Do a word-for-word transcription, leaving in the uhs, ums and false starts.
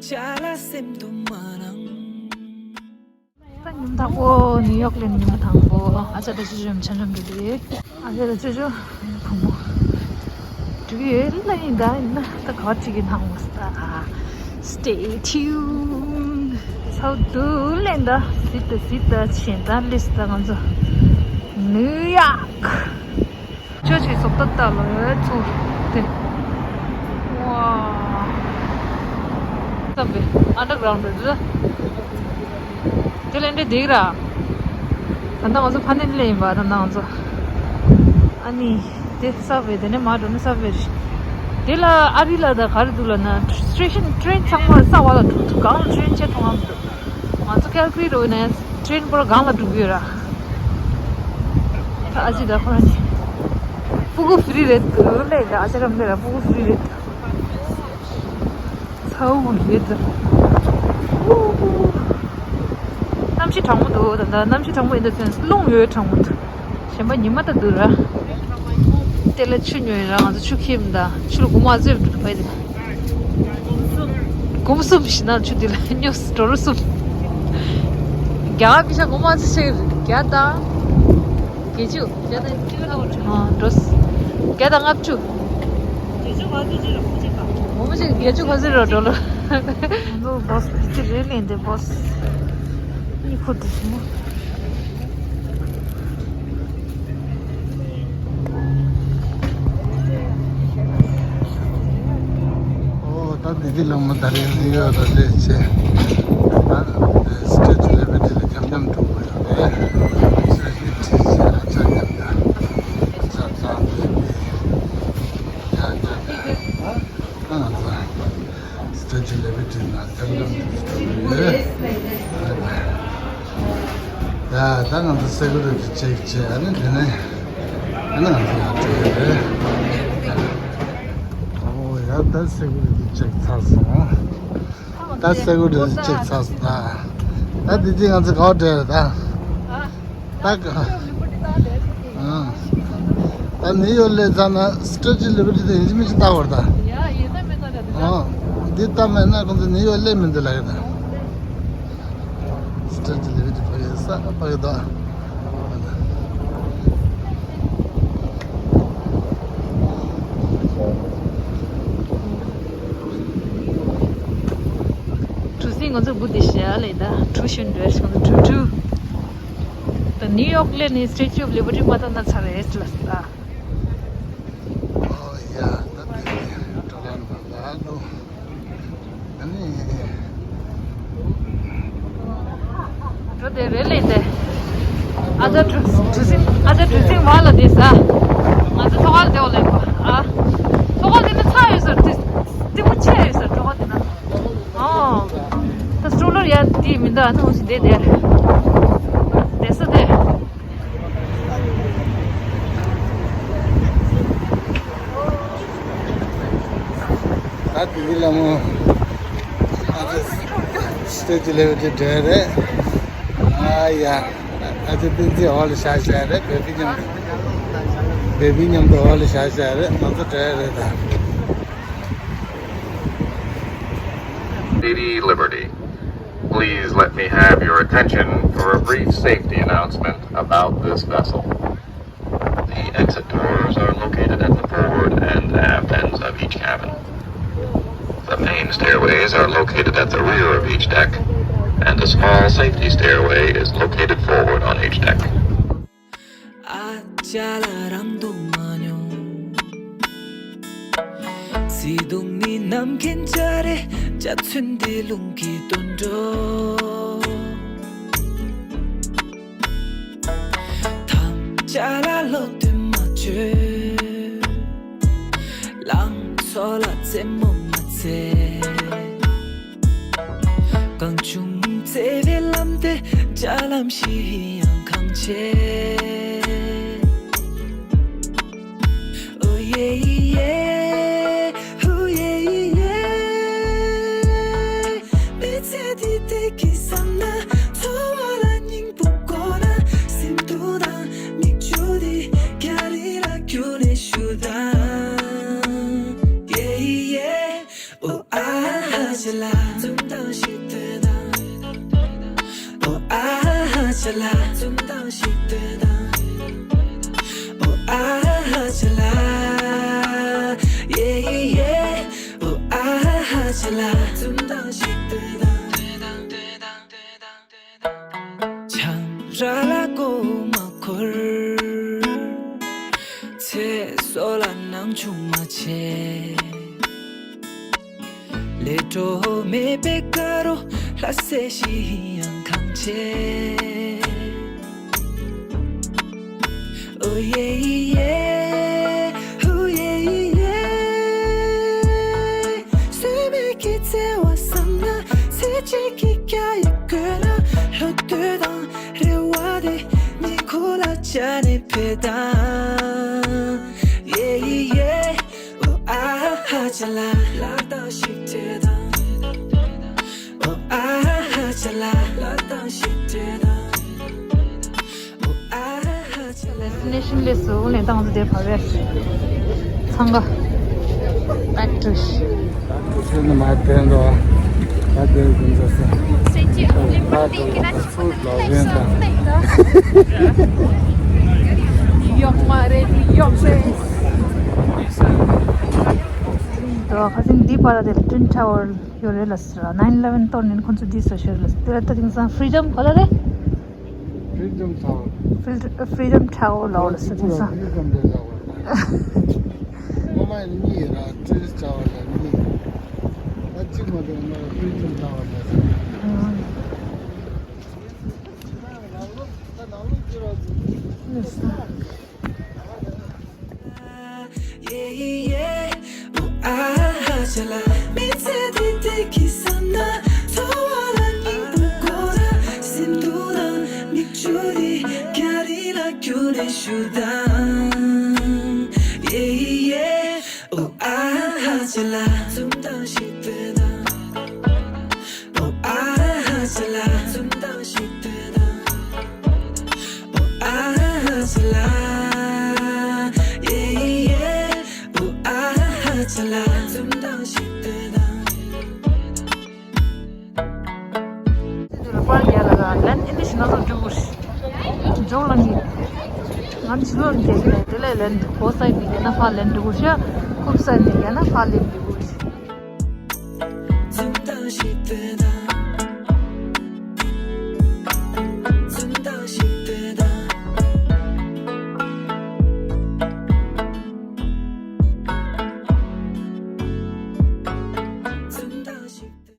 ད་ཉིན་དང་པོ་ནིའུ་ཡོག་ལ་ཉིན་དང་པོ། ཨ་ཅག་དང་ཅོ་ཅོ་འཆམ་འཆམ་འགྲོ་གི་རེད། ཨ་ཅག་དང་ཅོ་ཅོ་བུ་མོ། འགྲོ་གི་ཡོད་ལ་ཡིན་ད། ཡིན་ན་ད་ག་བ་ཁྲིད་ཀྱི་ནང་མ་སྟ། Stay tuned. ཚའོ་དུ་ལེན་ད་སི་ད་སི་ད་ཆེན་ད་ལིས་ད་ང་ཚོ་ནིའུ་ཡོག་ཅོ་ཅོ་ཟོག་ཏོ་ལྟ་ལོ་ཚུར་དེ། ཝ། སམ་བྷེ་ཨན་ཌར་གྷ་རའུན་ཌི་རེད། དེ་ལས་འདྲེ་འདིག་ར། ད་ལྟ་ང་ཚོ་ཕ་ནས་ལས་ཡིན་པ། ད་ལྟ་ང་ཚོ། ཨ་ནི། དེ་སམ་བྷེ་དེ་ནས་མར་འགྲོ་ན་སམ་བྷེ་རེད། དེ་ལ་ཨ་རི་ལ་ད་ག་རེ་འདུག་ལབ་ན། སི་ཊེ་ཤན་ཊེ་རེན་ཚང་མ་ས་བ་ལ་འགྲོ་འདུག་གང་ལ་ཊེ་རེན་ཆད་མཐོང་ང་མི་འདུག་ང་ཚོ་ཀལ་ཀ་རི་རུ་ནས་ཊེ་རེན་པོར་སྒང་ལ་འགྲོ་གི་ཡོད་ར། ད་ཨ་ཅེ་ད་ཁོ་རང་ནི་སྤུ་གུ་ཧྥི་རི་རེད་འདུག་ལས། ད་ཨ་ཅེ་རམ་ལས་ར་སྤུ་གུ་ཧྥི་རི་རེད་འདུག་ཚ་བོ་ཡོད་འདུག་གནམ་གཤིས་གྲང་མོ་འདུག་ད་ལྟ་གནམ་གཤིས་གྲང་མོ་ཡིན་ད་ཚོན་རླུང་ཡོད་གྲང་མོ་འདུག་གཞན་པ་ཉི་མ་ད་འདུག་ར། དེ་ལ་ཆུ་ཉོས་ར། ང་ཚོ་ཆུ་ཁྱིམ་ད་ཆུ་ལ་གོ་མ་ཟོས་འདུག་ཕ་དེ། གུམ་གསུམ་ཞིག་ན་ཆུ་དེ་ལ་སྨྱོ་སི་ཌོ་ལར་གསུམ། རྒྱ་གར་པི་ཤ་ངོ་མ་ཚོ་ཆེ་རྒྱ་དང་། བརྒྱད་ཅུ། བརྒྱ་དང་ཨ་འགྲོ། བརྒྱ་དང་ལྔ་བཅུ། བརྒྱད་ཅུ་ག་ཚོད་ཅིག་ལ་ངོ་མ་ཅིག་བརྒྱད་ཅུ་ག་ཚོད་རོ་ཌོ་ལར། ང་ཚོ་བྷོ་སི་ཕི་ཚི་རེད་ལེན་དེ་བྷོ་སི་གཉིད་ཁུག་འདུག་སེ་མོ། ཨོ་ད་འདི་གི་ལམ་མ་ད་རེས་ནིའུ་ཡོག་ལ་སླེབས་བྱས། ད་སི་ཊེ་ཅུ་ལི་བར་ཊི་ལ་འཁྱམ་འཁྱམ་འགྲོ་དགོས་ཡོད་རེད། ཁྱེད་ཀྱིས་ཁྲིད་བྱས་ཨ་ཅག་མཉམ་དུ་ཨ་ཅག་ཚང་བསྡད་དེ། ཡ་ཡ་ཡ། ད་ང་ཚོ། སི་ཊེ་ཅུ་ལི་བར་ཊི་ནང་འཁྱམ་འཁྱམ་ཡོད། ཡ་ད་ང་ཚོ་སེ་ཀུ་རི་ཊི་ཅེག་བྱས། ཨ་ནི་དེ་ནས་ཨ་ནི་ང་ཚོ་ཡར་འགྲོ་ཡི་རེད། ཨོ་ཡ་ད་སེ་ཀུ་རི་ཊི་ཅེག་ཚར་སོང་། ད་སེ་ཀུ་རི་ཊི་ཅེག་ཚར་སོང་། ད་ད་དེ་དུས་ང་ཚོ་ག་པར་འགྲོ་ཡ་རེད་ད། ད་ག་ཨ། ད་ནིའུ་ཡོག་སླེབས་ཚར་ན་སི་ཊེ་ཅུ་ལི་བར་ཊི་དེ་ཡིན་གཅིག་མིན་གཅིག་ལྟ་དགོས་རེད་ད། ཡ་ཡིན་ན་མིན་ན་རེད་ད། ཨ། འདི་ལྟ་མེད་ན་ཁོང་ཚོ་ནིའུ་ཡོག་སླེབས་མི་འདུག་ལབ་ཡོད་ད། སི་ཊེ་ཅུ་ལི་བར་ཊི་ཕ་གི་ས་ཕ་གི་ད། གྲུ་གཟིངས་ང་ཚོ་སྒུག་བསྡད་ཤག་ལབ་ད། གྲུ་ཞོན་འགྲོ་ང་ཚོ་གྲུ་གྲུ། ད་ནིའུ་ཡོག་སླེབས་ནས་སི་ཊེ་ཅུ་ཨོཕ་ལི་བར་ཊི་མ་ལྟ་ན་ཚར་རེད་ལབ་ད། ཨོ་ཡ་ད་དེ་ནས་འགྲོ་ལམ་ལ་ལོ། ཨ་ནི། འགྲོ་དེ་རེད་ལེ་དེ། ཨ་ཅག་གྲུ་གྲུ་གཟིངས། ཨ་ཅག་གྲུ་གཟིངས་བར་ལ་བསྡད་ས། ང་ཚོ་ཐོག་ཁར་བསྡད་འོ་ལེ་གོ་ཨ། ཐོག་ཁར་བསྡད་ན་ཚ་ཡོད་ས་རེད། ལྟད་མོ་ཆེ་ཡོད་ས་རེད་ཐོག་ཁར་བསྡད་ན། ཨོ། ད་སི་ཊོ་ལར་ཡ་དེ་མི་འདུག་ཨ་ནི་འོ་ཞིག་བསྡད་དེ། བསྡད་ས་དེ། ད་དེ་ལ་མོ། ཨ་ཙི། སི་ཊེ་ཅུ་ལི་བར་ཊི་འགྲོ་ཡ་རེད། ཨ་ཡ། ཨ་ཙི་བསྟན་འཛིན་འོག་ལ་བཞག་བཞག་རེད། བེ་བི་མཉམ་དུ། བེ་བི་མཉམ་དུ་འོག་ལ་བཞག་བཞག་རེད། ང་ཚོ་འགྲོ་ཡ་རེད་ད། Lady Liberty. Please let me have your attention for a brief safety announcement about this vessel. The exit doors are located at the forward and aft ends of each cabin. The main stairways are located at the rear of each deck, and a small safety stairway is located forward on each deck. ཨ་ཅག་ལ་རང་དུ་མ་མྱོང་། བརྩེ་དུང་ནི་ནམ་མཁའི་འཇའ་རིས། འཇའ་ཚོན་འདི་རླུང་གིས་བཏོན་འགྲོ། ཐམས་ཅད་ལ་བློ་གཏད་མ་བཅོལ། ལང་ཚོ་ལ་རྩེད་མོ་མ་རྩེ། གང་བྱུང་བརྩེ་བའི་ལམ་དེ་འཇའ་ལམ་བཞིན་ཡང་གང་ཆེ། ཨོ་ཡེ་ཡེ། ཨོ་ཡེ་ཡེ། མི་ཚེ་འདི་བདེ་སྐྱིད་བསམ་ན། འཚོ་བ་ལ་སྙིང་པོ་དགོས་ན། སེམས་སྡུག་དང་མིག་ཆུ་འདི་རྒྱ་རི་ལ་བསྐྱུར་ནས་བཞུར་དང་། ཡེ་ཡེ། ཨོ་ཨ་ཧ་ཅ་ལ། ཅ་ལག་ཙུམ་དང་ཞིག་ལྟོས་དང་། ཨོ་ཨ་ཧ་ཅ་ལག་ཡེ་ཡེ། ཨོ་ཨ་ཧ་ཅ་ལག་ཙུམ་དང་ཞིག་ལྟོས་དང་། ཆང་རག་ལ་མགོ་མ་འཁོར། ཚེ་སྲོག་ལ་སྣང་ཆུང་མ་བྱེད། ལས་འཕྲོ་མེད་པའི་དགའ་རོ། ལྷ་སྲས་ཤི་ཡང་གང་བྱེད། ཨོ་ཡེ་ཡེ། ཨོ་ཡེ་ཡེ། སེམས་མེད་ཀྱི་བརྩེ་བ་བསམ་ན། ཚེ་གཅིག་གི་རྒྱ་ཡིས་བསྐོར་ན། ལྷོད་ལྷོད་དང་རེ་བ་དེ་ཉིད་ཁོ་ལ་ཅ་ནེ་ཕེ་དང་། ཡེ་ཡེ། ཨོ་ཨ་ཧ་ཅ་ལག་ལག་དང་ཞིག་ལྟོས་དང་། ཨོ་ཨ་ཧ་ཅ་ལག་ལག་དང་ཞིག་ལྟོས་དང་། ཨོ་ཨ་ཧ་ཅ་ལག་ཌེ་སི་ཊི་ནེ་ཤན་ལས་སུ་ལེན་དང་དེ་བར་བས་ཚང་ག་བེག་ཊུ་ཤི། ཚེ་ནི་མ་དེ་འགྲོ་བ། ད་དེ་ཀུན་ཚོ་སེ། ཚུར་ལོག་རན་དང་། ཡོག་མ་རེད་ཡོག་རེད། ད་ཁ་སང་འདི་པར་དེ་ཊིན་ཊ་ཝར་ཡོད་རེད་ལ་ཟེར། ནའིན་ཨི་ལེ་ཝན་གཏོར་ནས་ཁོང་ཚོ་འདི་བཟོ་ཤེས་རེད་ལ་ཟེར། དེ་ལ་ད་དེང་སང་ཕི་རི་ཌམ་ག་ལ་རེད། Freedom Tower. Freedom Tower ལ་འོ་ལ་ཟེར་དེང་སང་། Freedom དེ་ལ་འོ་ལ། ངོ་མ་ཡིན་གཉིས་ར་ཊིན་ཊ་ཝར་ལ་གཉིས། ད་གཅིག་མ་གཏོགས་ང་Freedom Tower ལ་ཟེར། ཨང་། ད་ནང་ལོགས་ཀྱི་ར། ཡེ་ཡེ། ཨོ་ཨ་ཧ་ཅ་ལག་མི་ཚེ་འདི་དེ་གི་བསམ་ན། འཚོ་བ་ལ་སྙིང་པོ་དགོས་ར། སེམས་སྡུག་དང་མིག་ཆུ་དེ་རྒྱ་རི་ལ་བསྐྱུར་ནས་བཞུར་དང་། ཡེ་ཡེ། ཨོ་ཨ་ཧ་ཅ་ལག་ཙུམ་དང་ཞིག་ལྟོས་དང་། ཨོ་ཨ་ཧ་ཅ་ལག་ཙུམ་དང་ཞིག་ལྟོས་དང་། ཨོ་ཨ་ཧ་ཅ་ལག་ཡེ་ཡེ། ཨོ་ཨ་ཧ་ཅ་ལག་ཙུམ་དང་ཞིག་ལྟོས་དང་། དེ་ལ་པར་རྒྱག་ལ་ལན་ཨེ་འདི་ཞིག་ན་ཚོ་འགྲིག་གོ་ཞིག་འཇོག་ལ་ངེས། ང་ཕྱི་ལོགས་ནས་རྒྱག་གི་རེད། དེ་ལས་ལན་འགྲིག་གོ་སའི་ནས་རྒྱག་ན་ཕར་ལན་འགྲིག་གོ་ཞིག་ཁུབ་སའི་ནས་རྒྱག་ན་ཕར་ལན་འགྲིག་གོ་ཞིག་ཙུམ་དང་ཞིག་ལྟོས་དང་།